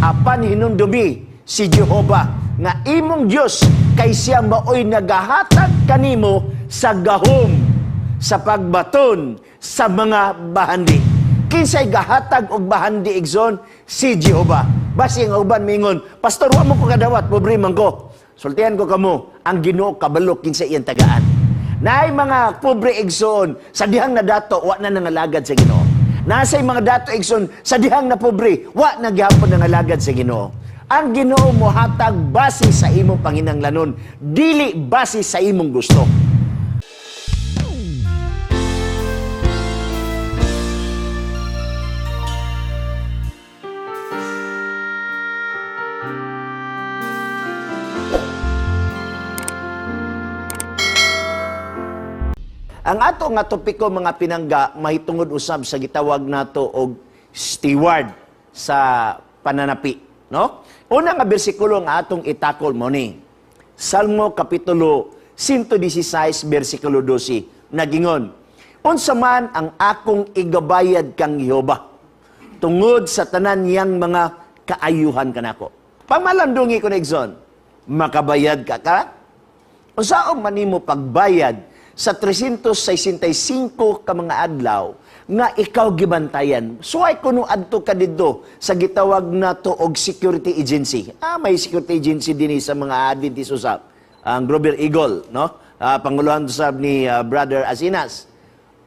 Apan hinumdumi si Jehova nga imong Dios, kay siya maoy nagahatag kanimo sa gahom sa pagbaton sa mga bahandi. Kinsay gahatag og bahandi, igsoon? Si Jehova. Basi ang uban mingon, "Pastor, wa mo ko kadawat, pobre man ko." Sultihan ko kamo, ang Ginoo kabalo kinsa iyang tagaan. Naay mga pobre, igsoon, sa dihang nadato wa na nangalagad sa Ginoo. Nasay mga dato, igsoon, sa dihang na pobre, wa na gihapon nangalagad sa Ginoo. Ang Ginoo mohatag base sa imong panginanglanon, dili base sa imong gusto. Ang ato nga topiko, mga pinangga, mahitungod usab sa gitawag nato og steward sa pananapi, no? Una nga bersikulo nga atong itakol mo ni Salmo kapitulo 116 bersikulo 12, nagingon, "Unsa man ang akong igabayad kang Jehova tungod sa tanan niyang mga kaayuhan kanako?" Pamalandungi ko na, igsoon, makabayad ka ka? Unsaon man nimo pagbayad sa 365 ka mga adlaw nga ikaw gibantayan? Suway kuno adto ka didto sa gitawag nato og security agency. May security agency dinhi sa mga Adventist usab. Ang Grover Eagle, no? Panguluhan usab ni Brother Asinas.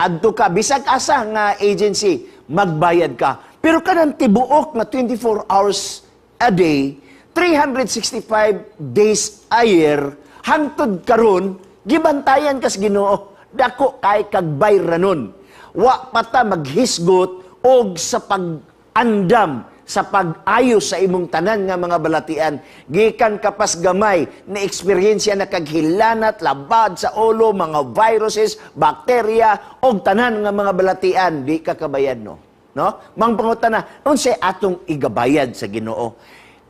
Adto ka bisag asa nga agency, magbayad ka. Pero kanang tibuok nga 24 hours a day, 365 days a year, hangtod karon gibantayan kas Ginoo. Dako kay kag bayranon. Wa pa ta maghisgot og sa pag-andam, sa pag-ayos sa imong tanan nga mga balatian. Gikan kapas gamay na eksperyensya na kag hilanat, labad sa ulo, mga viruses, bakterya og tanan nga mga balatian, di ka kabayad, no. No? Mangpangutana, unsay atong igabayad sa Ginoo?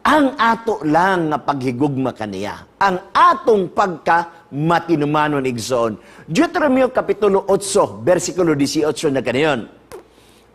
Ang ato lang nga paghigugma kaniya, ang atong pagka matinumanon, igsoon. Deuteronomio kapitulo 8, versikulo 18 na kaniyon.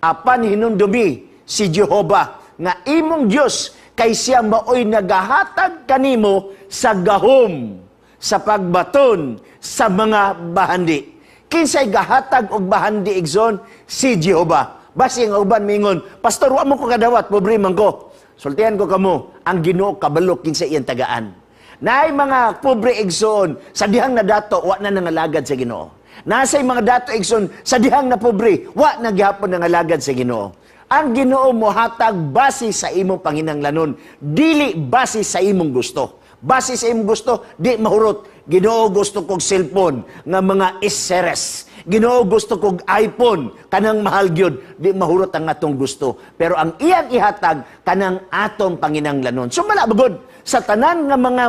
"Apan hinumdumi si Jehova nga imong Dios, kay siya maoy nagahatag kanimo sa gahom sa pagbaton sa mga bahandi." Kinsay gahatag og bahandi, igsoon? Si Jehova. Basi ang uban mingon, "Pastor, wa mo ko kadawat, pobre man ko." Sultihan ko kamo, ang Ginoo kabalo kinsa iyang tagaan. Naay mga pobre, igsoon, sa dihang nadato wa na nangalagad sa Ginoo. Nasay mga dato, igsoon, sa dihang na pobre, wa na gihapon nangalagad sa Ginoo. Ang Ginoo mohatag base sa imong panginanglanon, dili base sa imong gusto. Base sa imong gusto, di mahurot. "Ginoo, gusto kog cellphone nga mga S-series. Ginoo, gusto kog iPhone, kanang mahal gyud." Di mahurot ang atong gusto. Pero ang iyang ihatag, kanang atong panginanglanon. So malabagod, sa tanan nga mga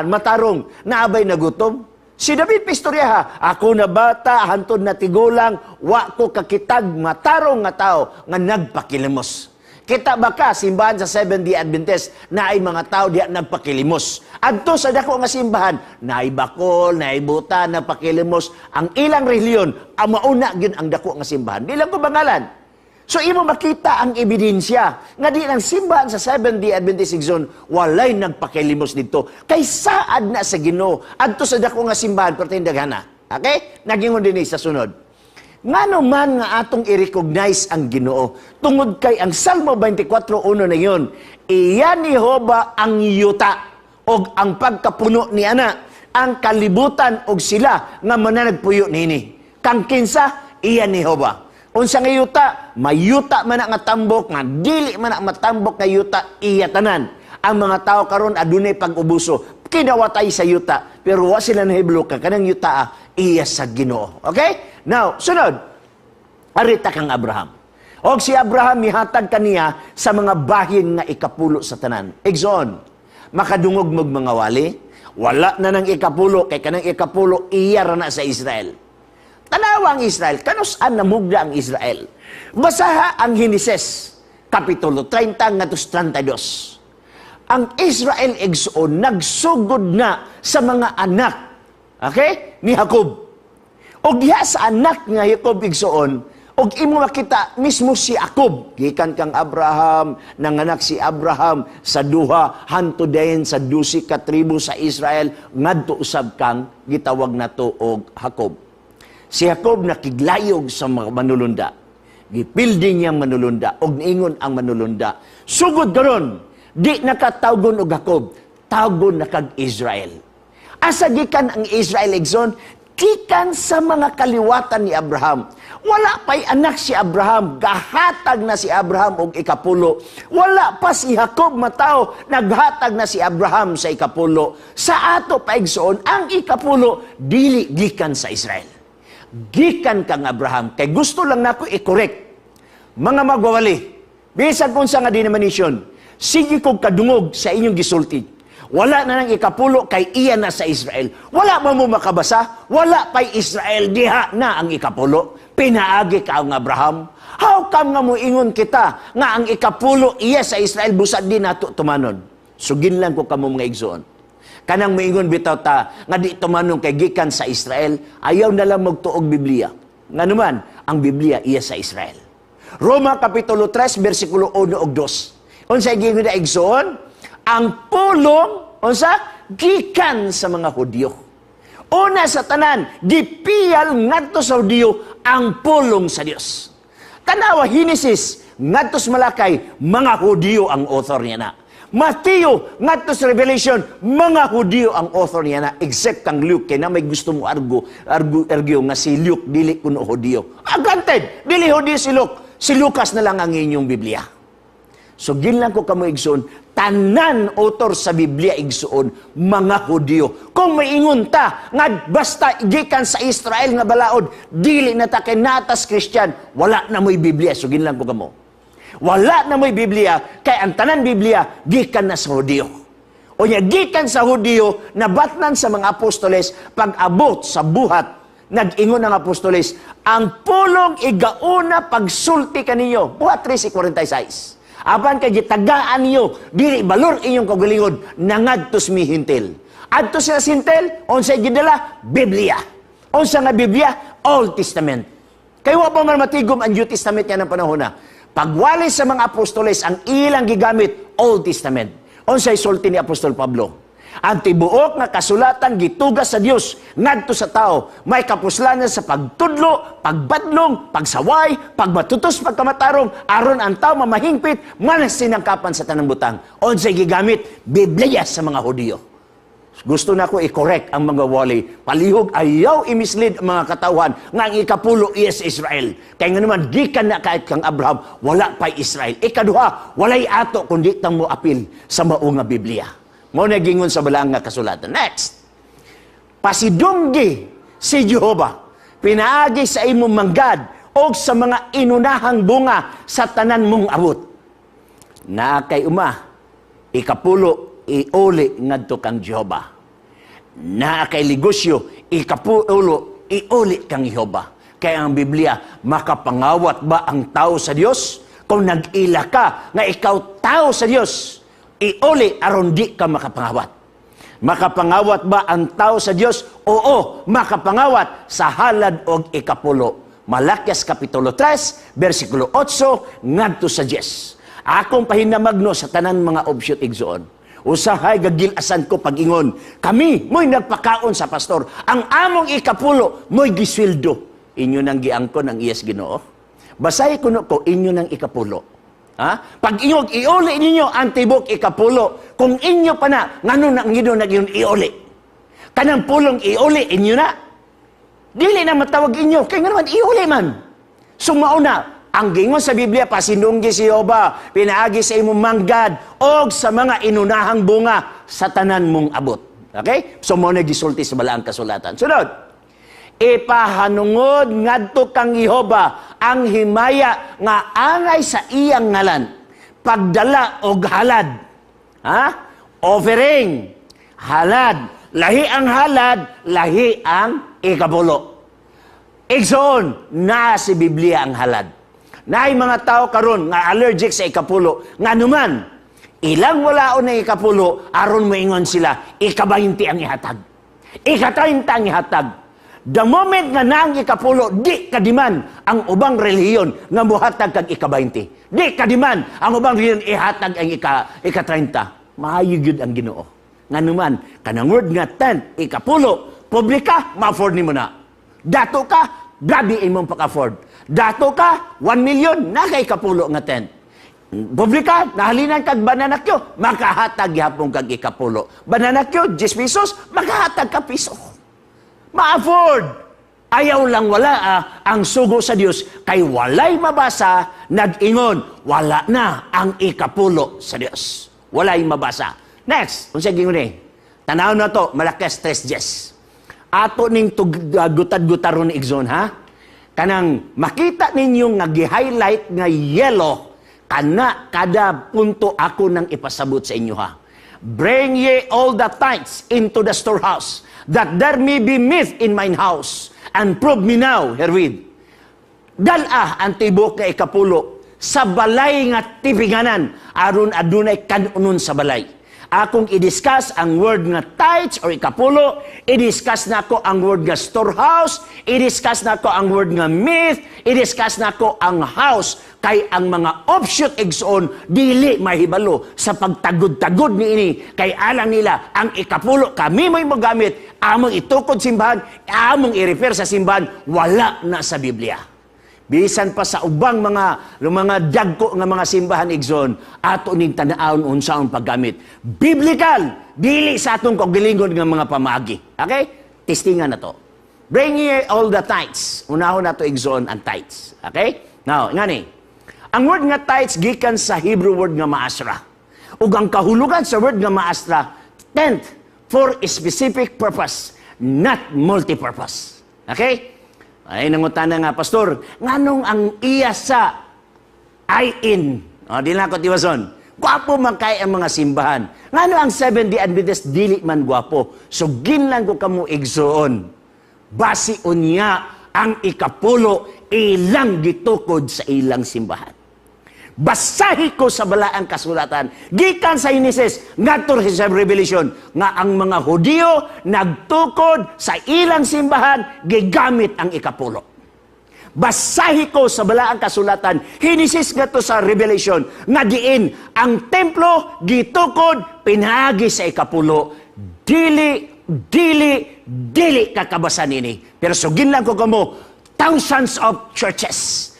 matarong, naabay nagutom. Si David pistoryaha, "Ako na bata, hantod na tigulang, wa ko kakitag matarong nga tao nga nagpakilimos." Kita ba ka, simbahan sa Seventh-day Adventist, na ay mga tao diya nagpakilimos? Adto sa dako nga simbahan, naay bakol, naay buta, nagpakilimos. Ang ilang reliyon, ang mauna gyud ang dako nga simbahan. Di lang ko bangalan. So imo makita ang ebidensya nga di ang simbahan sa Seventh-day Adventist zone walay nagpakilimos dito. Kay saad na sa Ginoo adto sa dako nga simbahan perting daghana. Okay? Nagingon dinhi sa sunod. Ngano man nga atong i-recognize ang Ginoo? Tungod kay ang Salmo 24:1 na yun, "Iya ni Jehova ang yuta og ang pagkapuno ni ana, ang kalibutan og sila nga mananagpuyo nini." Kang kinsa? Iya ni Jehova. Unsa nga yuta? Mayuta man nga tambok, nga dili man matambok nga yuta, iya tanan. Ang mga tao karon adunay pag-ubuso, kinawatay sa yuta, pero wa sila nahiblo ka kanang yuta iya sa Ginoo. Okay? Now, sunod, arita kang Abraham. Og si Abraham mihatag kaniya sa mga bahin nga ikapulo sa tanan. Igsoon, makadungog mog mga wali, wala na nang ikapulo, kay kanang ikapulo iya ra na sa Israel. Tanawa ang Israel, kanus-an namugda ang Israel? Basaha ang Henesis, Kapitulo 30 ngadto 32. Ang Israel, igsoon, nagsugod na sa mga anak, okay, ni Jacob. Og diha sa anak nga Jacob, igsoon, Og imo makita mismo si Jacob, gikan kang Abraham, nanganak si Abraham sa duha hanto dayon sa 12 ka tribo sa Israel, ngadto usab kang gitawag nato og Jacob. Si Jacob nakiglayog sa mga manulunda. Gipildi niyang manulunda og niingon ang manulunda, "Sugod karon, di nakatawgon og Jacob, tawgon na kag Israel." Asa gikan ang Israel, igsoon? Gikan sa mga kaliwatan ni Abraham. Wala pa'y anak si Abraham, gahatag na si Abraham og ikapulo. Wala pa si Jacob matao, naghatag na si Abraham sa ikapulo. Sa ato pa, igsoon, ang ikapulo dili gikan sa Israel. Gikan kang Abraham. Kay gusto lang nako i-correct mga magwawali. Bisan kung sa nga denomination, sige kog kadungog sa inyong gisulti. "Wala na nang ikapulo kay iya na sa Israel." Wala ba mo makabasa? Wala pa'y Israel, diha na ang ikapulo. Pinaagi ka ang Abraham. How come nga moingon kita nga ang ikapulo iya sa Israel busa di nato tumanon? Sugin lang ko kamo, mga igsoon. Kanang moingon bitaw ta nga di tumanon kay gikan sa Israel, ayaw na lang magtuog Biblia. Nga naman, ang Biblia iya sa Israel. Roma Kapitulo 3, versikulo 1 ug 2. Unsa giingon na, igsoon? Ang pulong unsa gikan sa mga Hudyo. Una sa tanan, gipiyal ngadto sa Hudyo ang pulong sa Dios. Tanawa Genesis ngadto sa Malakay, mga Hudyo ang author niya na. Mateo ngadto sa Revelation, mga Hudyo ang author niya na, except kang Luke, kay na may gusto mo argo, argo, argue nga si Luke dili kuno Hudyo. Ah, granted, dili Hudyo si Luke. Si Lucas na lang ang inyong Biblia. So ginlang ko kamo, igsoon, tanan author sa Biblia, igsoon, mga Hudyo. Kung maingon ta nga basta gikan sa Israel nga balaod, dili na ta kay natas Christian, wala na mo'y Biblia. So ginlang ko kamo. Wala na mo'y Biblia kay ang tanan Biblia gikan na sa Hudyo. O nya gikan sa Hudyo, nabatnan sa mga apostoles. Pag-abot sa Buhat, nag-ingon ang apostoles, "Ang pulong igauna pagsulti kaninyo." Buhat 13:46. "Apan kay gitagaan niyo, dili balor inyong kaugalingon, nangadtos mi Hentil." Adto sila sa Hentil, unsay gidala? Biblia. Unsa nga Biblia? Old Testament. Kay wa pa man matigom ang New Testament niya ng panahon na. Pagwali sa mga apostoles, ang ilang gigamit, Old Testament. Unsay sulti ni Apostol Pablo? "Ang tibuok nga kasulatan gitugas sa Dios ngadto sa tao, may kapuslanan sa pagtudlo, pagbadlong, pagsaway, pagmatutos, pagkamatarong, aron ang tao mamahingpit, masinangkapan sa tanang butang." Unsay gigamit? Biblia sa mga Hudiyo. Gusto na ko i-correct ang mga wali. Palihog ayaw i-mislead ang mga katawhan nga ang ikapulo is Israel. Kaya nga naman, gikan na kahit kang Abraham, wala pa'y Israel. Ikaduha, walay ato kundi tang mo apil sa mao nga Biblia. Mao na gingon sa balaan nga kasulatan. Next. Pasidunggi si Jehova pinaagi sa imong manggad o sa mga inunahang bunga sa tanan mong abot. Naa kay uma, ikapulo iuli ngadto kang Jehova. Naa kay negosyo, ikapulo iuli kang Jehova. Kaya ang Biblia, makapangawat ba ang tao sa Dios? Kung nag-ila ka nga ikaw tao sa Dios, iuli aron di ka makapangawat. Makapangawat ba ang tao sa Dios? Oo, makapangawat sa halad og ikapulo. Malakias Kapitulo 3, versikulo 8 ngadto sa 10. Akong pahinamagno sa tanan mga offshoot, igsoon. Usahay gagilasan ko pag-ingon, "Kami mo'y nagpakaon sa pastor. Ang among ikapulo mo'y gisweldo." Inyo nang giangkon ang iyas Ginoo. Basahi kuno ko inyo nang ikapulo. Ha? Pag inyong iuli ninyo ang tibok ikapulo, kung inyo pa na, ngano na ang inyo nag iuli? Kanang pulong iuli, inyo na. Dili na matawag inyo, kaya nga naman iuli man. Sumauna, ang gingon sa Biblia, pasinunggi si Jehova, pinaagi sa imong manggad, og sa mga inunahang bunga sa tanan mong abot. Okay? So, mao na gisulti sa balaang kasulatan. Sunod, ipahanungod ngadto kang Jehova ang himaya nga angay sa iyang ngalan. Pagdala og halad. Ha? Offering. Halad. Lahi ang halad, lahi ang ikapulo. Igsoon, na si Biblia ang halad. Naay mga tao karon nga allergic sa ikapulo. Nga numan, ilang walaon ng ikapulo, aron moingon sila, ika-20 ang ihatag. Ika-30 ang ihatag. The moment nga naang ikapulo, di kadiman ang ubang relihiyon nga muhatag kag ika-20. Di kadiman ang ubang relihiyon ihatag ang ika-30. Maayo gyud ang Ginoo. Nganuman, kanang word nga 10, ikapulo, publika, ma-afford nimo na. Dato ka, grabe imong pag-afford. Dato ka, 1 million, naka ikapulo nga 10. Publika, nahalinan kag banana cue, makahatag gihapon kag ikapulo. Banana cue, 10 pesos, makahatag ka piso. Ma-afford. Ayaw lang wala ang sugo sa Dios kay walay mabasa nag-ingon wala na ang ikapulo sa Dios. Walay mabasa. Next, unsa gingon ni? Tanaw na to, Malakias 3:10. Ato ning gutad-gutaron ni igsoon, ha? Kanang makita ninyo nga gi-highlight nga yellow kana kada punto ako nang ipasabot sa inyo, ha. "Bring ye all the tithes into the storehouse, that there may be meat in mine house, and prove me now herewith." Dal-a ang tibok nga ikapulo sa balay nga tipiganan aron adunay kanunon sa balay. Akong i-discuss ang word nga tithes or ikapulo, i-discuss nako ang word nga storehouse, i-discuss nako ang word nga meat, i-discuss nako ang house, kay ang mga offshoot, igsoon, dili mahibalo sa pagtagod-tagod niini, kay alang nila ang ikapulo kami mo'y mogamit, among itukod simbahan, among i-refer sa simbahan, wala na sa Biblia. Bisan pa sa ubang mga dagko nga mga simbahan, igsoon, ato ning tan-awon unsaon paggamit. Biblical, dili sa atong kaugalingon nga mga pamaagi. Okay? Testingan na to. "Bring ye all the tithes." Unahon nato, igsoon, ang tithes. Okay? Now, ngani. Ang word nga tithes gikan sa Hebrew word nga maasra. Ug ang kahulugan sa word nga maasra, tenth for a specific purpose, not multi-purpose. Okay? Ay, nangutana nga, "Pastor, nganong ang iya sa in?" O, di lang ako tiwason. Gwapo man kay ang mga simbahan. Ngano ang Seventh-day Adventist dili man gwapo? So, ginlan ko kamo, igsoon. Basi unya ang ikapulo ilang gitukod sa ilang simbahan. Basahi ko sa balaang kasulatan gikan sa Genesis ngadto sa Revelation nga ang mga Hudiyo nagtukod sa ilang simbahan gigamit ang ikapulo. Basahi ko sa balaang kasulatan, Genesis ngadto sa Revelation, nga diin ang templo gitukod pinaagi sa ikapulo. Dili, dili, dili kakabasa nini. Pero sugin lang ko kamo, thousands of churches,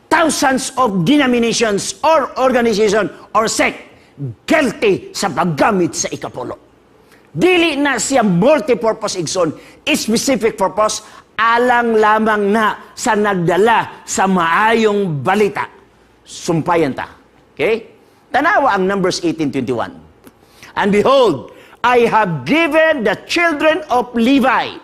thousands of denominations or organization or sect guilty sa paggamit sa ikapulo. Dili na siya multi-purpose, igsoon, specific purpose, alang lamang na sa nagdala sa maayong balita. Sumpayan ta. Okay? Tanawa ang Numbers 18:21. "And behold, I have given the children of Levi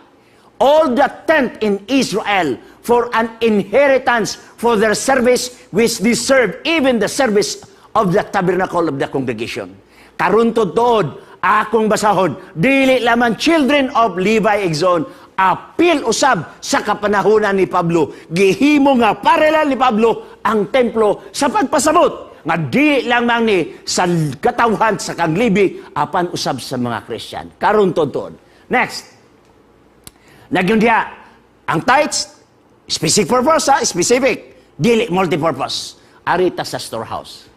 all the tenth in Israel for an inheritance for their service which they serve, even the service of the tabernacle of the congregation." Karon tuod, akong basahon, dili lamang children of Levi, igsoon, apil usab sa kapanahunan ni Pablo. Gihimo nga parallel ni Pablo ang templo sa pagpasabot nga di lamang ni sa katawhan sa kang Levi apan usab sa mga Christian. Karon tuod. Next. Nagyun diha, ang tithes, specific purpose ha, specific, dili multi-purpose. Ari ta sa storehouse.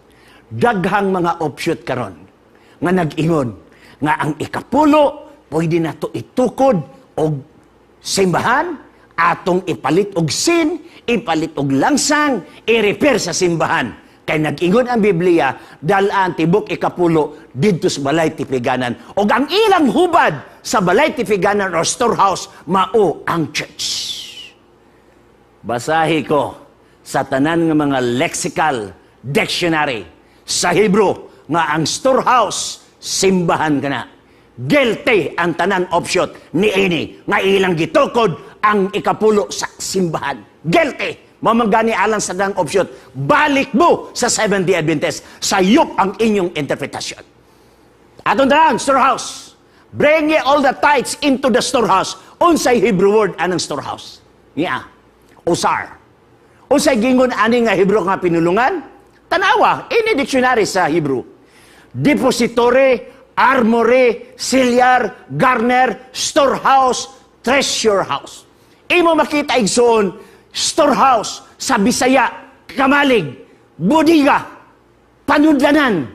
Daghang mga offshoot karon nga nag-ingon nga ang ikapulo pwede na to itukod og simbahan, atong ipalit og sin, ipalit og langsang, i-repair sa simbahan. Kay nag-ingon ang Biblia, dalaan tibok ikapulo didto sa balay tipiganan. Og ang ilang hubad sa balay tipiganan or storehouse, mao ang church. Basahi ko sa tanan nga mga lexical dictionary sa Hebrew nga ang storehouse simbahan kana. Guilty ang tanan offshoot ni ini nga ilang gitukod ang ikapulo sa simbahan. Guilty. Mao man gani alang sa tanang offshoot, balik mo sa Seventh-day Adventist. Sayop ang inyong interpretasyon. Atong tanan, storehouse. "Bring ye all the tithes into the storehouse." Unsay Hebrew word anang storehouse? Niya. Usar. Unsay gingon ani nga Hebrew nga pinulungan? Tanawa, ini dictionary sa Hebrew. Depository, armory, cellar, garner, storehouse, treasure house. Imo makita, igsoon, storehouse sa Bisaya, kamalig, budiga, panudlanan.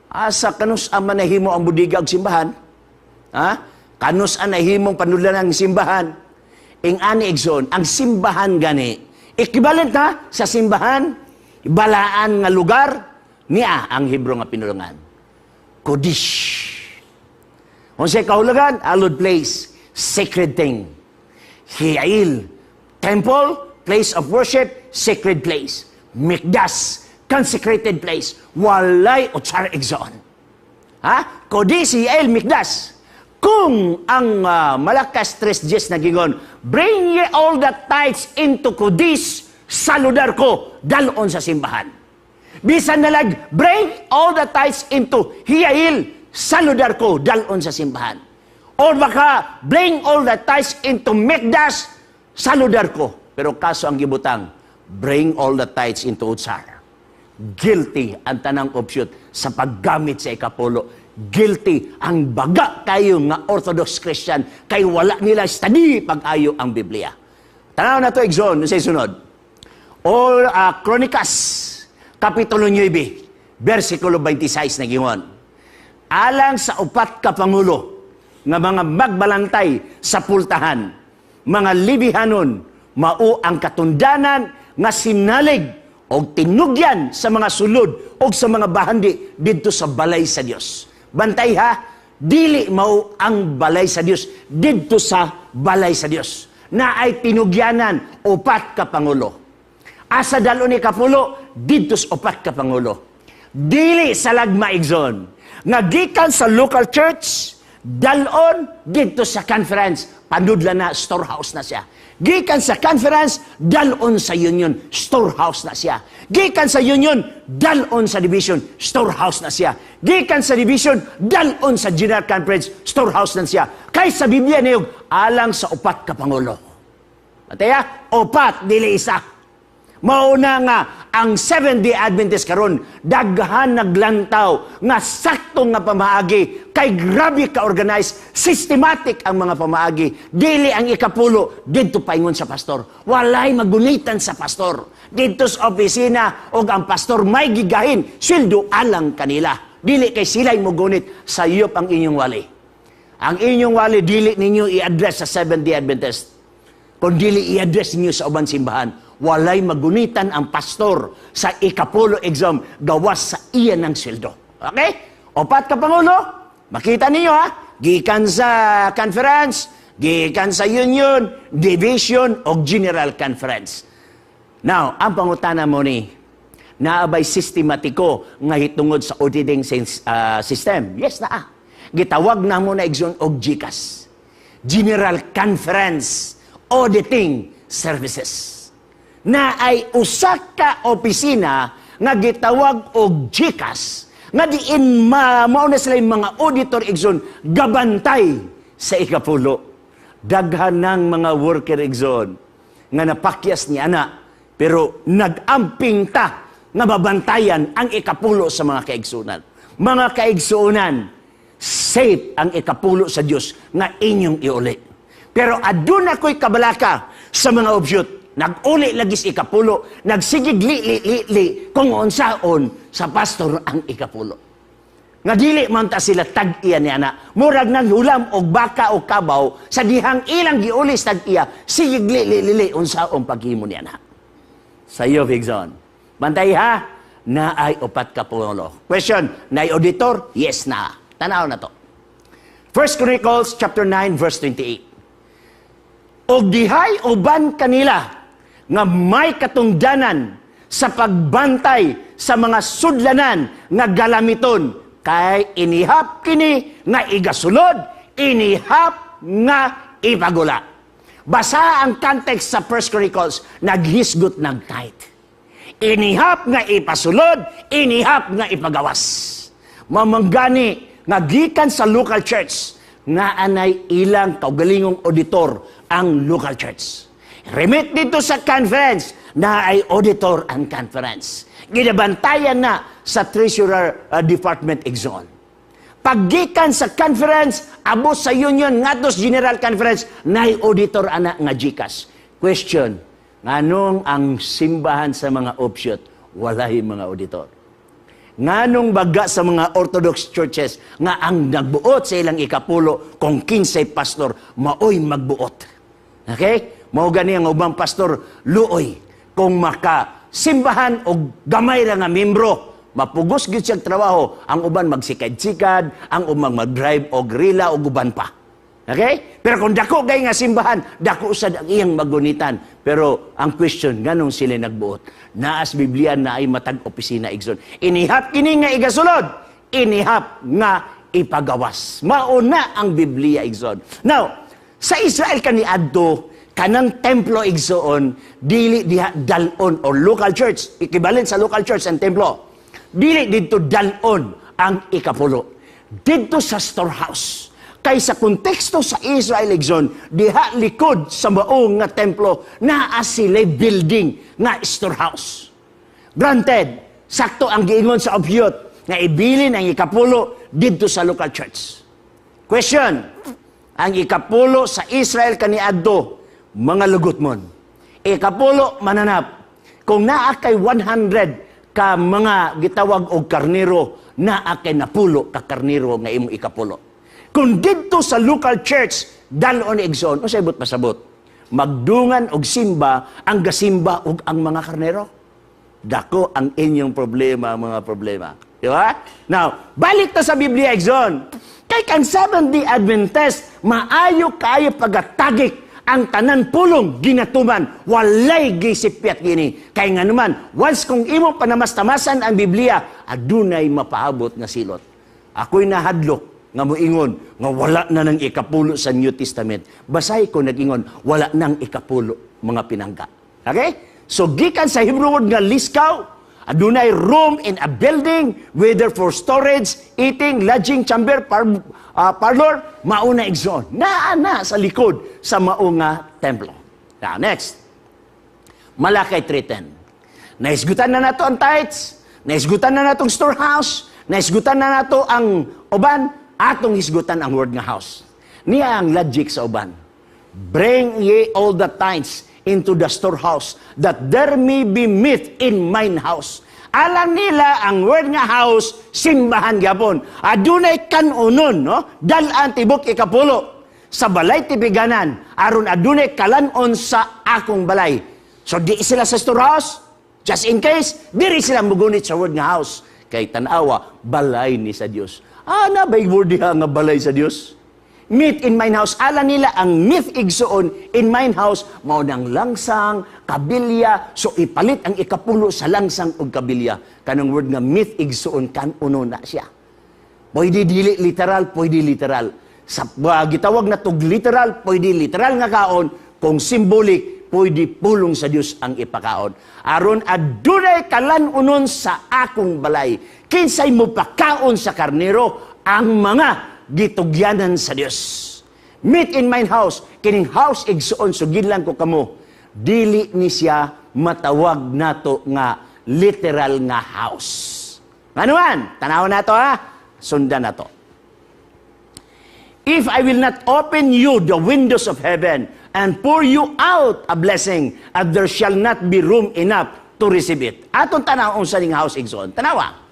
Asa kanus-a man nahimo ang budiga og simbahan? Ha? Kanus-a nahimong panudlanan ang simbahan? Ing ani, igsoon, ang simbahan gani, equivalent ha sa simbahan, balaan nga lugar, niya ang Hebrew nga pinulungan. Kodesh. Unsay kahulugan? Hallowed place, sacred thing. Hiyail, temple, place of worship, sacred place. Mikdas, consecrated place. Walay otsar, igsoon. Ha? Kodesh, Hiyail, Mikdas. Kung ang Malakas 3.10 nagingon, "Bring ye all the tithes into Kodesh," sa lugar ko, dalon sa simbahan. Bisan nalag, "Bring all the tithes into Hiyail," sa lugar ko, dalon sa simbahan. Or baka, "Bring all the tithes into Mikdas," sa lugar ko. Pero kaso ang gibutang, "Bring all the tithes into Utsar." Guilty ang tanang offshoot sa paggamit sa ikapulo. Guilty ang baga kayo nga Orthodox Christian kay wala nila study pag-ayo ang Biblia. Tanaw na to, igsoon, sa sunod. All Chronicle, Kapitulo 9, versikulo 26 na gingon. Alang sa upat ka pangulo nga mga magbalantay sa pultahan, mga Levihanon, mao ang katundanan nga sinalig og tinugyan sa mga sulod og sa mga bahandi didto sa balay sa Dios. Bantay ha, dili mao ang balay sa Dios, didto sa balay sa Dios. Na ay tinugyanan upat ka pangulo. Asa dalon ni kapulo? Didto sa upat ka pangulo. Dili sa lagma, igsoon. Nga gikan sa local church, dalon didto sa conference. Panudla na, storehouse na siya. Gikan sa conference, dalon sa union, storehouse na siya. Gikan sa union, dalon sa division, storehouse na siya. Gikan sa division, dalon sa general conference, storehouse na siya. Kay sa Biblia niyog, alang sa upat ka pangulo. Mataya, upat, dili isa. Mauna nga ang Seventh-day Adventist karon daghan naglantaw nga sakto nga pamaagi kay grabe ka organized, systematic ang mga pamaagi. Dili ang ikapulo didto paingon sa pastor. Walay magunitan sa pastor. Didto sa opisina og ang pastor may gigahin sweldo alang kanila. Dili kay sila'y mogunit sa iyo ang inyong wali. Ang inyong wali dili ninyo i-address sa Seventh-day Adventist. Kung dili i-address ninyo sa uban simbahan, walay magunitan ang pastor sa ikapulo, igsoon, gawas sa iya ng sweldo. Okay? Upat ka pangulo, makita ninyo ha, gikan sa conference, gikan sa union, division, o general conference. Now, ang pangutana mo ni, naabay sistematiko nga hitungod sa auditing system? Yes, naa. Gitawag na mo na, igsoon, og GCAS. General Conference Auditing Services. Na ay usa ka opisina nga gitawag og GCAS nga diin mao na sila yung mga auditor, igsoon, gabantay sa ikapulo. Daghan ng mga worker, igsoon, nga napakyas ni ana pero nagamping ta nga babantayan ang ikapulo sa mga kaigsunan. Mga kaigsunan, safe ang ikapulo sa Dios nga inyong iuli. Pero aduna ko'y kabalaka sa mga offshoot. Nag-uli lagi sa ikapulo, nagsigig li li li li kung unsaon sa pastor ang ikapulo. Nga dili man ta sila tag-iya ni ana. Murag naghulam og baka o kabaw sa dihang ilang giuli sa tag-iya, sigig li li li li unsaon paghimo ni ana. Sa iyo, igsoon. Bantay ha, naay upat ka pangulo. Question, naay auditor? Yes na. Tanaw na to. First Chronicles chapter 9 verse 28. Og dihay uban kanila nga may katungdanan sa pagbantay sa mga sudlanan nga galamiton kay inihap kini nga igasulod, inihap nga ipagula. Basa ang context sa First Chronicles, naghisgot ng tithe. Inihap nga ipasulod, inihap nga ipagawas. Mamanggani nga gikan sa local church, nga anay ilang kaugalingong auditor ang local church. Remit dito sa conference, na ay auditor ang conference. Ginabantayan na sa Treasurer Department, igsoon. Paggikan sa conference, abot sa union, ngadto sa General Conference, nay auditor ana nga GCAS. Question, nganong ang simbahan sa mga offshoot, walay mga auditor? Nganong baga sa mga Orthodox churches nga ang nagbuot sa ilang ikapulo kung kinsay pastor maoy magbuot? Okay? Mao gani ang ubang pastor luoy kung maka simbahan og gamay ra nga membro, mapugos gyud siyang trabaho. Ang uban magsikad-sikad, ang uban mag-drive og rila og uban pa. Okay? Pero kung dako kay nga simbahan, dako sad ang iyang magunitan. Pero ang question, nganong sila nagbuot? Naas Biblia na ay matag opisina, igsoon. Inihap kini nga igasulod, inihap nga ipagawas. Mauna ang Biblia, igsoon. Now, sa Israel kaniadto, kanang templo, igsoon, dili diha dalon or local church, equivalent sa local church ang templo. Dili didto dalon ang ikapulo. Didto sa storehouse. Kay sa konteksto sa Israel, igsoon, diha likod sa maong nga templo, naa sila building nga storehouse. Granted, sakto ang giingon sa offshoot nga ibilin ang ikapulo didto sa local church. Question, ang ikapulo sa Israel kaniadto, mga lugotmon. Ikapulo mananap. Kung naa kay 100 ka mga gitawag og karnero, naa kay 90 ka karnero nga imong ikapulo. Kung didto sa local church, dalon, igsoon, unsay buot pasabot? Magdungan og simba ang gasimba og ang mga karnero. Dako ang inyong problema, mga problema. Di ba? Now, balik ta sa Biblia, igsoon. Kay kang Seventh-day Adventist, maayo kaayo pagatagik ang tanan pulong ginatuman, walay gisipyat gini. Kay nga naman, once kung imo panamastamasan ang Biblia, adunay mapaabot nga silot. Ako'y nahadlok nga moingon nga wala na nang ikapulo sa New Testament. Basahi ko nag-ingon, wala nang ikapulo, mga pinangga. Okay? So gikan sa Hebrew word nga liskaw, adunay room in a building, whether for storage, eating, lodging, chamber, parlor, mauna, igsoon. Naa na sa likod sa mao nga templo. Now, next. Malachi 3:10. Naisgutan na nato ang tithes, naisgutan na natong storehouse, naisgutan na nato ang uban, atong hisgutan ang word nga house. Niya ang logic sa uban. "Bring ye all the tithes into the storehouse, that there may be meat in mine house." Alam nila ang word nga house, simbahan gyapon. Adunay kanunon, no? Dalan tibok ikapulo sa balay tipiganan, aron adunay kalanon sa akong balay. So di sila sa storehouse, just in case, diri sila mugunit sa word nga house. Kay tanawa, balay ni sa Dios. Ah, na ba'y word diha nga balay sa Dios? Meat in mine house. Ala nila ang meat, igsoon, in mine house, mao nang langsang, kabilya. So ipalit ang ikapulo sa langsang ug kabilya. Kanang word nga meat, igsoon, kanuno na siya. Pwede dili literal, pwede literal. Sa gitawag na tug literal, pwede literal nga kaon, kung symbolic, pwede pulong sa Dios ang ipakaon. Aron adunay kalanunon sa akong balay. Kinsay mo pakaon sa karnero? Ang mga gitugyanan sa Dios. Meat in mine house, kining house, igsoon, sugid lang ko kamo. Dili ni siya matawag nato nga literal nga house. Ano man? Tanaw nato ha. Sundan nato. "If I will not open you the windows of heaven and pour you out a blessing, and there shall not be room enough to receive it." Atong tanaw unsa ning house, igsoon. Tanawa.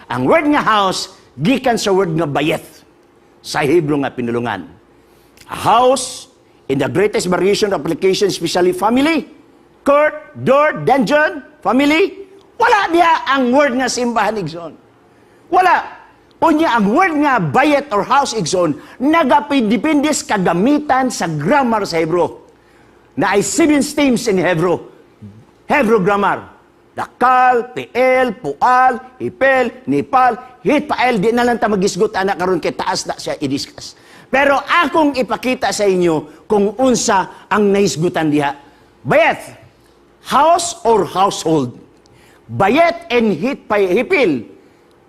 Ang word nga house gikan sa word nga bayeth sa Hebrew nga pinulungan. A house in the greatest variation of application, especially family, court, door, dungeon, family. Wala diha ang word nga simbahan, igsoon. Wala. Unya ang word nga bayet or house, igsoon, nagapidepende sa kagamitan sa grammar sa Hebrew. Na ay seven stems in Hebrew. Hebrew grammar. Dakal, Piel, Pual, Hipel, Nipal, Hitpael. Di na lang ta magisgot ana karon kay taas na siya i-discuss. Pero akong ipakita sa inyo kung unsa ang nahisgutan diha. Bayet, house or household. Bayet and Hipil,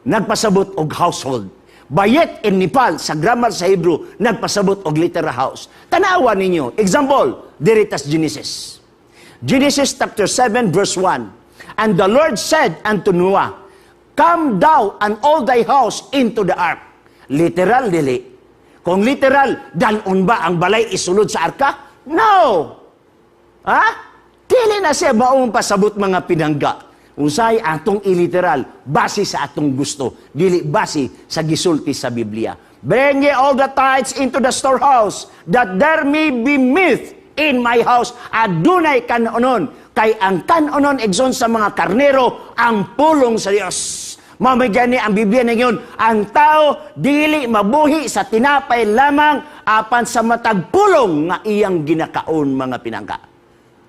nagpasabot og household. Bayet and Nipal, sa grammar sa Hebrew, nagpasabot og literal house. Tanawa ninyo. Example, diri tas Genesis. Genesis chapter 7 verse 1. "And the Lord said unto Noah, 'Come thou and all thy house into the ark.'" Literal, dili? Kung literal, dalon ba ang balay isulod sa arka? No! Ha? Dili na siya maong pasabot, mga pinangga. Usay atong iliteral, base sa atong gusto, dili base sa gisulti sa Biblia. "Bring ye all the tithes into the storehouse, that there may be meat in my house." Adunay kanonon. Kay ang kanonon, igsoon, sa mga karnero, ang pulong sa Dios. Mao gani ang Biblia ningon, ang tao dili mabuhi sa tinapay lamang apan sa matag pulong nga iyang ginakaon, mga pinangga.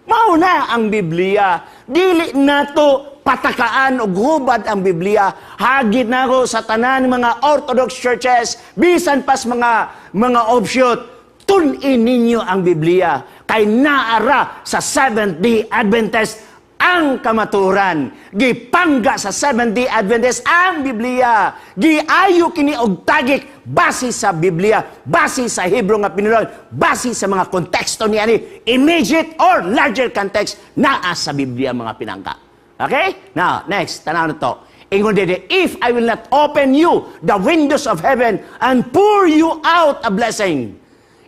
Mao na ang Biblia. Dili nato patakaan og hubad ang Biblia. Hagit nako sa tanan mga Orthodox churches, bisan pas mga offshoot, tun-in ninyo ang Biblia kay naara sa Seventh-day Adventist ang kamaturan. Gipangga sa Seventh-day Adventist ang Biblia. Giayo kini og tagik base sa Biblia, base sa Hebrew nga pinulon, base sa mga konteksto niya ni immediate or larger context, naa sa Biblia, mga pinangka. Okay? Now, next, tanaw na to. Ingon diri, "If I will not open you the windows of heaven and pour you out a blessing."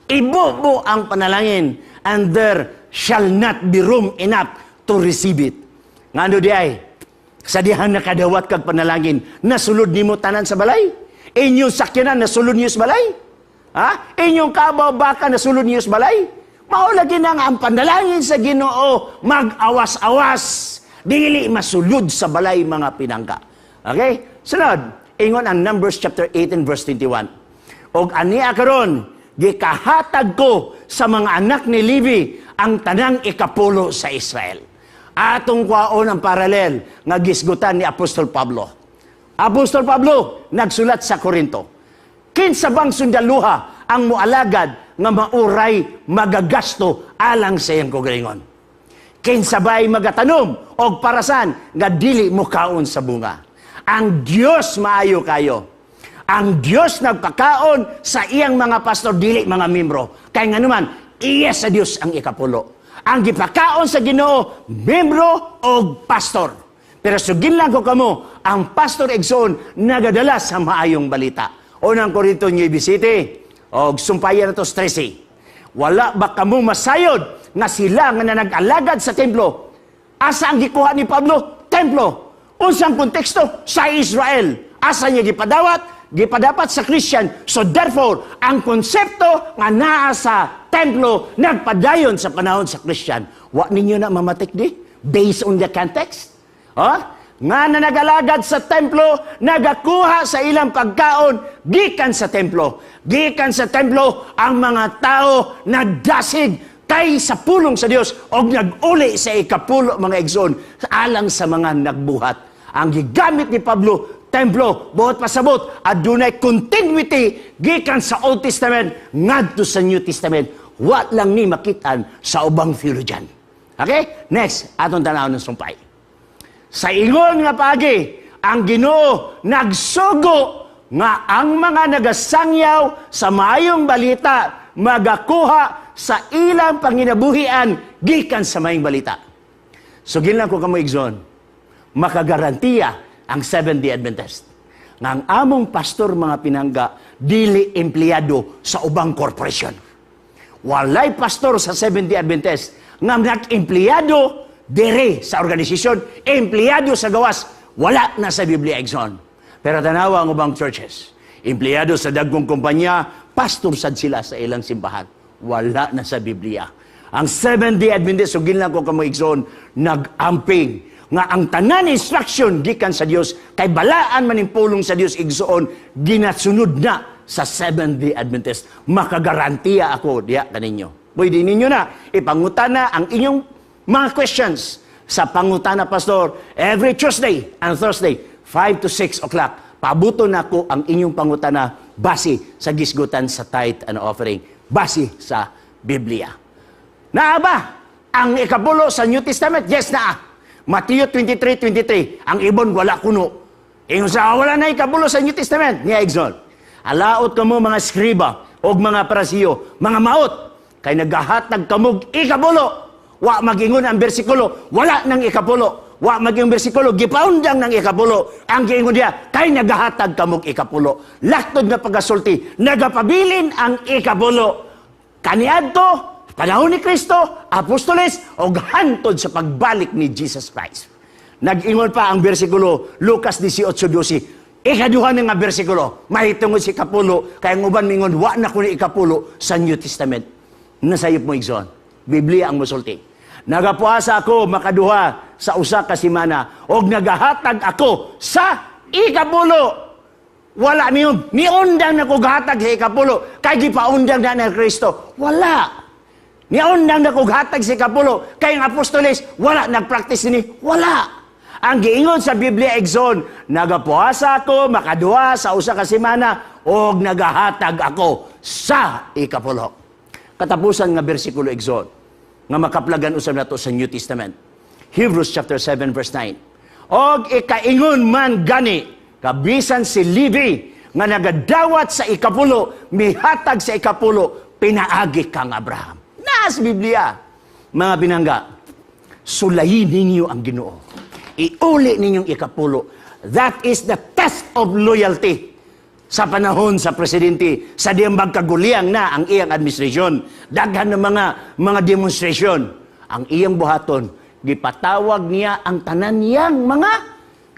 Ibubo ang panalangin, "and there shall not be room enough to receive it." Ngano di ay? Sa dihang nakadawat kag panalangin, nasulod nimo tanan sa balay? Inyong sakyanan, nasulod niyo sa balay? Ha? Inyong kabaw baka, nasulod niyo sa balay? Mao lagi na nga ang panalangin sa Ginoo mag-awas-awas, dili masulod sa balay, mga pinangka. Okay? Sunod, ingon ang Numbers chapter 18 verse 21. "Og ania karon, gikahatag ko sa mga anak ni Levi ang tanang ikapulo sa Israel." Atong kwaon ang parallel nga gisgutan ni Apostol Pablo. Apostol Pablo nagsulat sa Korinto. Kinsa bang sundaluha ang mualagad nga mauray magagasto alang sa iyang kaugalingon? Kinsa bay magatanom og parasan nga dili mokaon sa bunga? Ang Dios maayo kayo. Ang Dios nagpakaon sa iyang mga pastor, dili mga membro. Kay nganuman, iya sa Dios ang ikapulo. Ang gipakaon sa Ginoo, membro og pastor. Pero sugin lang ko kamo, ang pastor, igsoon, nagadala sa maayong balita. Unang Korinto 9 City, og sumpayan na to 13. Wala ba kamo masayod nga sila nga nag-alagad sa templo? Asa ang gikuha ni Pablo? Templo. Unsang konteksto? Sa Israel. Asa niya gipadawat? Gipadapat sa Christian. So therefore, ang konsepto nga naa sa templo nagpadayon sa panahon sa Christian. Wa ninyo na mamatik di? Based on the context? Oh? Nga na nagalagad sa templo, nagakuha sa ilang pagkaon gikan sa templo. Gikan sa templo, ang mga tao nagdasig kay sa pulong sa Dios og nag-uli sa ikapulo, mga igsoon, alang sa mga nagbuhat. Ang gigamit ni Pablo, templo, buot pasabot adunay continuity gikan sa Old Testament ngadto sa New Testament. Wa lang ni makitaan sa ubang theologian. Okay? Next, atong tanaw ng sumpay. Sa ingon nga paagi, ang Ginoo nagsugo nga ang mga nagasangyaw sa maayong balita magakuha sa ilang panginabuhian gikan sa maayong balita. So lang ko kamo, igsoon, makagarantiya ang Seventh-day Adventist nga ang among pastor, mga pinangga, dili empleyado sa ubang korporasyon. Walay pastor sa Seventh-day Adventist nga nag-empleyado dere sa organisasyon, empleyado sa gawas, wala na sa Biblia, igsoon. Pero tanawa ang ubang churches, empleyado sa dagkong kumpanya, pastor sad sila sa ilang simbahan. Wala na sa Biblia. Ang Seventh-day Adventist, sugin lang ko kamo, igsoon, nag-amping nga ang tanan instruction gikan sa Dios, kay balaan man ning pulong sa Dios, igsoon, ginasunod na sa Seventh-day Adventist. Makagarantiya ako diya kaninyo. Pwede ninyo na ipangutana ang inyong mga questions sa Pangutana Pastor every Tuesday and Thursday, 5 to 6 o'clock. Paabuton nako ang inyong pangutana base sa gisgutan sa tithe and offering, base sa Biblia. Naa ba ang ikapulo sa New Testament? Yes, naa. Mateo 23:23. Ang ibon wala kuno. Ingon sa wala na ikapulo sa New Testament. Niya, igsoon. "Alaot kamo mga skriba og mga Parisiyo, mga maot, kay nagahatag kamog ikapulo." Wa magingon ang bersikulo, wala nang ikapulo. Wa magingon bersikulo, gipaundang ng ikapulo. Ang giingon diya, kay nagahatag kamog ikapulo. Laktod nga pagasulti, nagapabilin ang ikapulo. Kaniadto, Panahon ni Kristo, apostoles, og hantod sa pagbalik ni Jesus Christ. Nag-ingon pa ang bersikulo, Lucas 18:12, ikaduha na nga bersikulo, mahitungod sa ikapulo, kay ang uban mingon, wa na ko ni ikapulo sa New Testament. Nasayop mo, igsoon. Biblia ang musulti. "Nagapuasa ako makaduha sa usa ka semana og nagahatag ako sa ikapulo." Wala niyo, niundang na ko gahatag sa ikapulo, kay gipaundang na ni Kristo. Wala. Niundang na ko gahatag sa ikapulo, kay ang apostoles, wala nagpractice ni. Wala. Ang giingon sa Biblia, igsoon, "Nagapuasa ako makaduha sa usa ka semana og nagahatag ako sa ikapulo." Katapusan nga bersikulo, igsoon, nga makaplagan usab nato sa New Testament. Hebrews chapter 7 verse 9. "Og ikaingon man gani, kabisan si Levi nga nagadawat sa ikapulo, mihatag sa ikapulo, pinaagi kang Abraham." Nas Biblia. Mga binangga, sulayin ninyo ang Ginoo. Iuli ninyong ikapulo. That is the test of loyalty sa panahon sa presidente sa diyang magkaguliyang na ang iyang administrasyon, daghan ng mga demonstration, ang iyang buhaton, gipatawag niya ang tanan niyang mga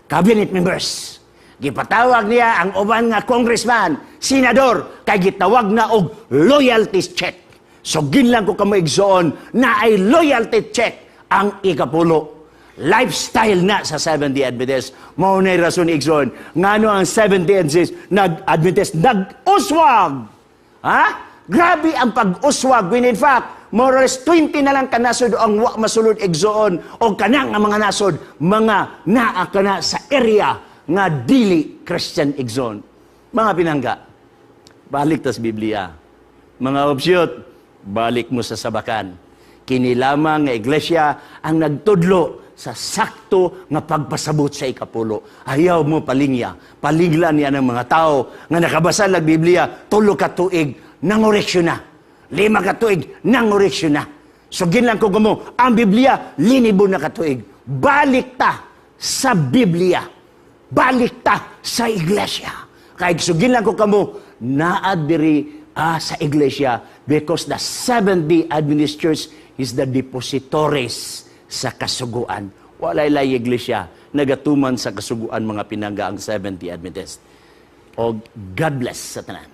cabinet members, gipatawag niya ang uban nga congressman, senador, kay gitawag na og loyalty check. So ginlang ko kamo, igsoon, na ay loyalty check ang ikapulo. Lifestyle na sa Seventh-day Adventist. Mao na rason, igsoon, ngano ang Seventh-day Adventist nag-Adventist nag-uswag. Ha? Grabe ang pag-uswag when in fact, more or less 20 na lang kanasod ang wa masulod, igsoon, o kanang nga mga nasod, mga naa kana sa area nga dili Christian, igsoon. Mga pinangga, balik tas Biblia. Mga offshoot, balik mo sa sabakan. Kini lamang nga iglesia ang nagtudlo sa sakto nga pagpasabot sa ikapulo. Ayaw mo palingya. Palingla niya ng mga tao nga nakabasa lag Biblia, 3 ka tuig, nangoreksyon na. 5 ka tuig, nangoreksyon na. So ginlang ko mo, ang Biblia, linibo na katuig. Balik ta sa Biblia. Balik ta sa iglesia. Kay sugin lang ko kamo, naa diri sa iglesia because the Seventh-day Adventist Church is the depositories sa kasuguan. Walay lay iglesia nagatuman sa kasuguan, mga pinangga, ang Seventh-day Adventist. O God bless sa tanan.